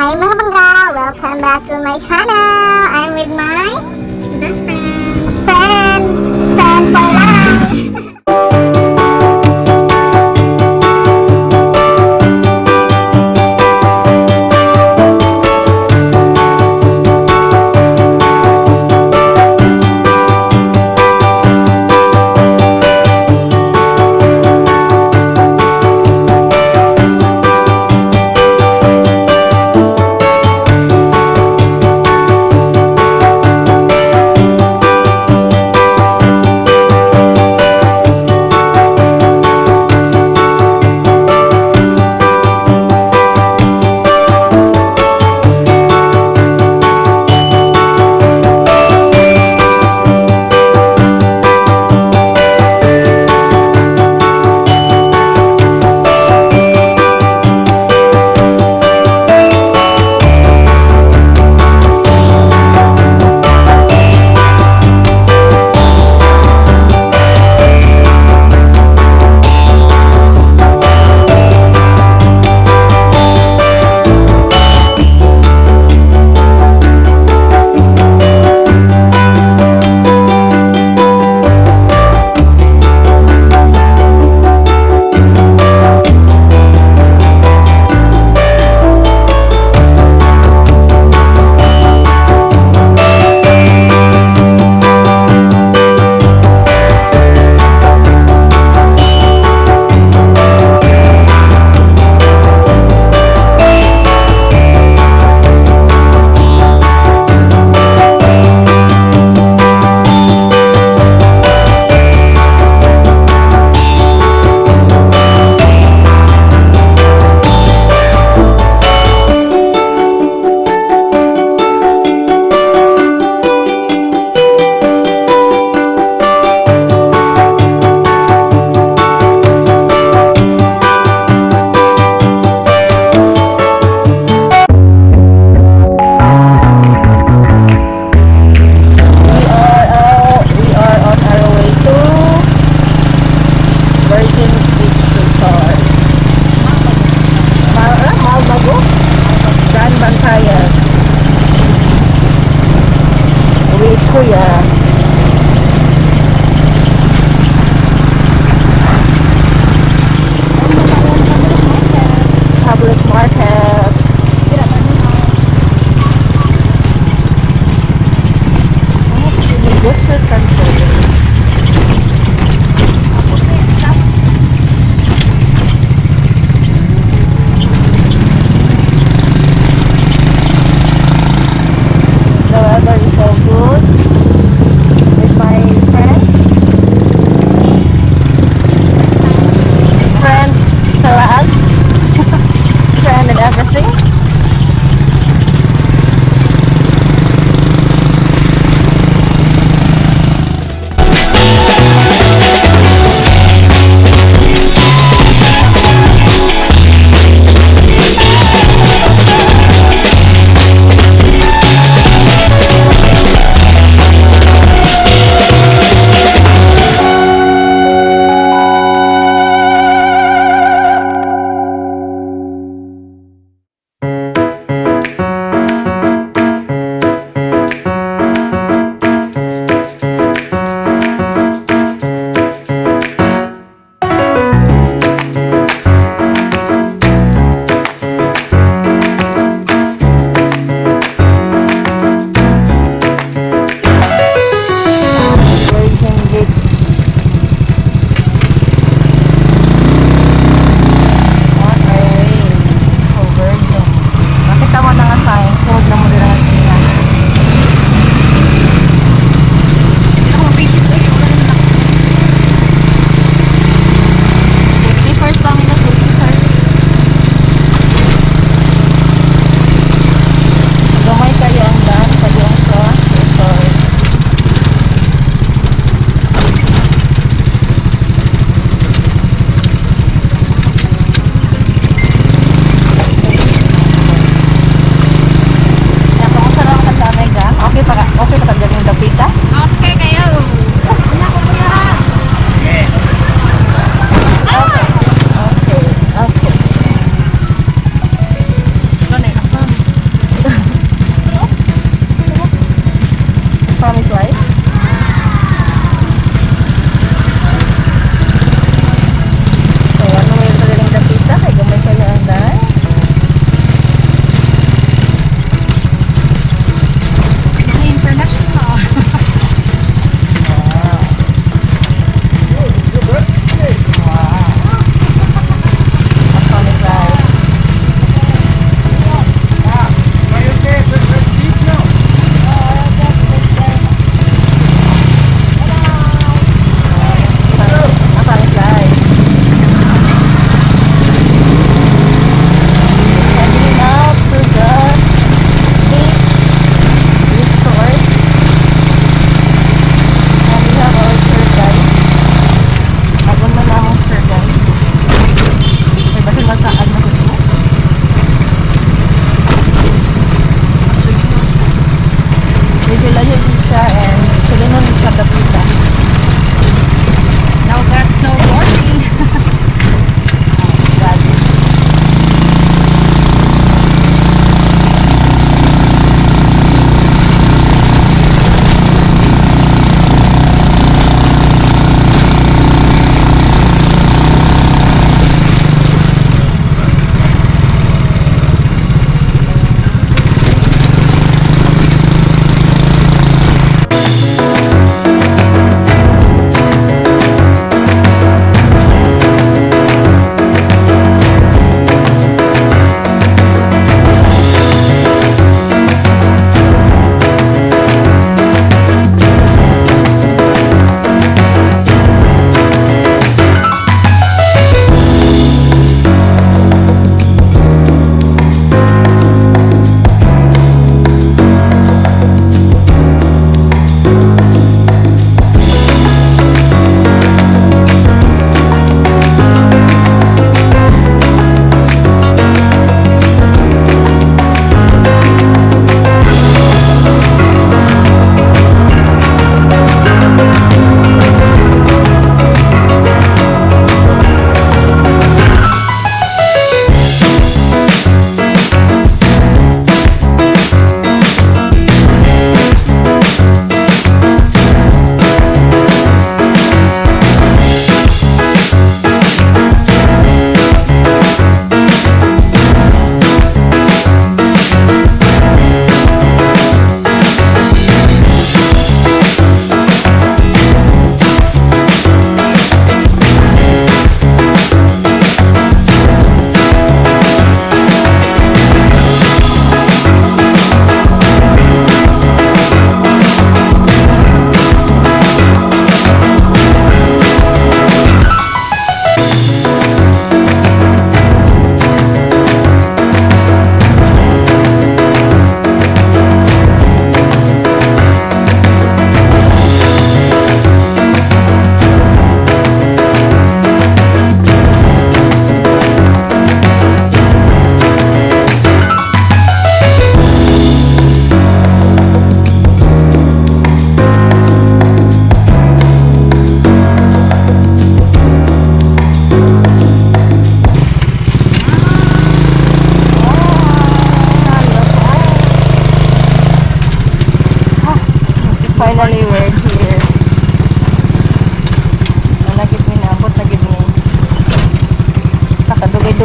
Hi, mga pangga! Welcome back to my channel! I'm with my best friend. Friend! Friend for life!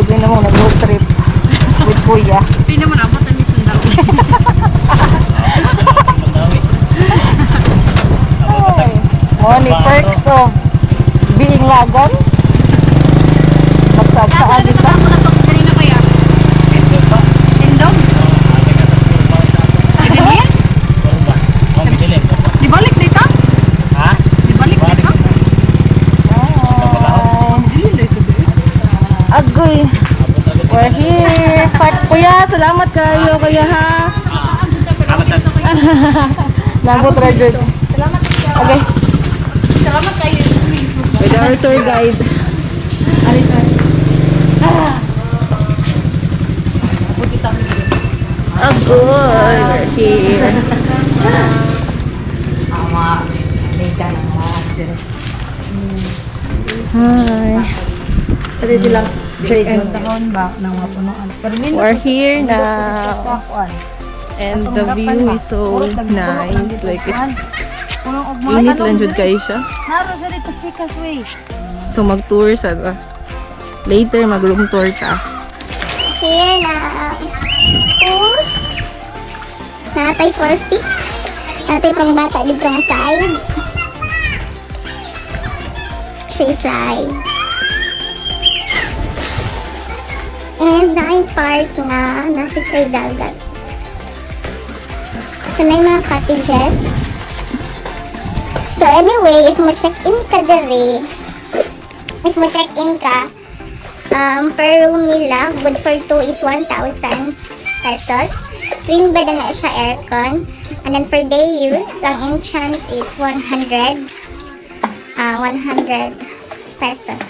Dugay na mo nag-road trip with kuya. Hindi naman abot ang sundao. Ay, mo ni perks of being lagan. Magsagsaan Asa dito. na ka to kanina kaya? Indog? Medellin? Di balik dito? Ha? Di balik dito? Hi. Medellin dito dito. Agoy. We're here. Pak, kuya, salamat kayo, kuya ha. Nabot ra jud. Salamat kayo. Okay. Salamat kayo. With our tour guide. Agoy, we're here. Hi. Check ba ng mga punuan. Pero nindot We're here now. sa kuan. And the view is so nice. Like, it's Puno og mga init lang jud kayo siya. Naro sa dito Pikas Way. So, mag-tour sa ba. Later, mag-room tour ka. Here na. Two. Natay 4 feet. Natay pang bata dito nga side. Three slide. And nine part na nasa Chay Dagat. So, na yung mga cottages. So, anyway, if mo check-in ka diri, if mo check-in ka, per room nila, good for two is 1,000 pesos. Twin bed na siya aircon. And then for day use, ang entrance is 100, 100 pesos.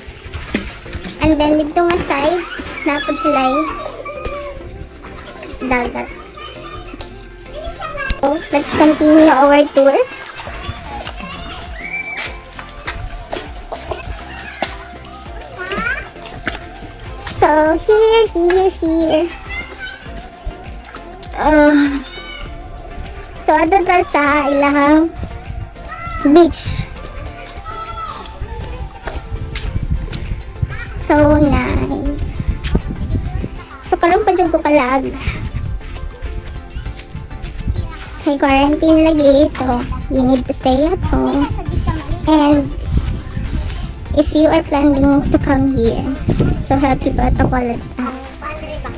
And then dito nga side, napod sila dagat. So, let's continue our tour. So, here, here, here. So, ato ta sa ilahang beach. So nice. So, karon pa jud ko kalag. Kay quarantine lagi, so we need to stay at home. And if you are planning to come here, so healthy protocol at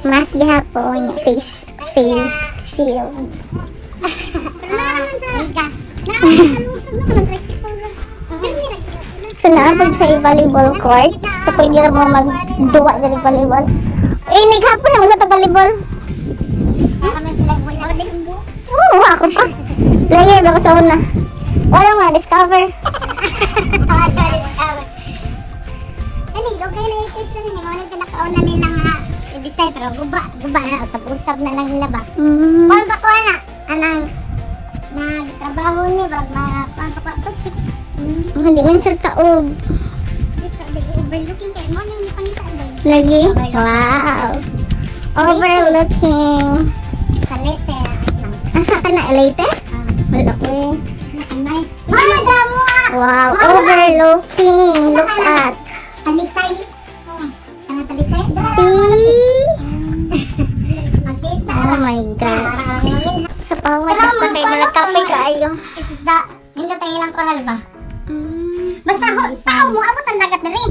mask gihapon, face shield. So naabot siya yung volleyball court. So pwede ra mo magduwa diri volleyball. Eh, naghapon na wala ta volleyball. Oo, ako pa. Player ba ko sa una? Wala nga, discover. Ani, okay na yung case na ni pinakauna nila nga i-design pero guba, guba na usab-usab na lang nila ba. Kuan ba kuan na? Anang nagtrabaho ni ba ma kuan pa kuan pa Hindi man siya taob. Overlooking kay mo ni pangita ba? Lagi? Wow. Overlooking. Sa Leyte. Asa ka na, Leyte? Wala ko. Nice. Mama damo ah. Wow, overlooking. Look at. Talisay. Kana talisay? See? Magkita. Oh my God. Sa pawad ako kay mga kape kaayo. Isda. Nindot ang ilang koral ba? Basta ho, tao mo abot ang dagat diri.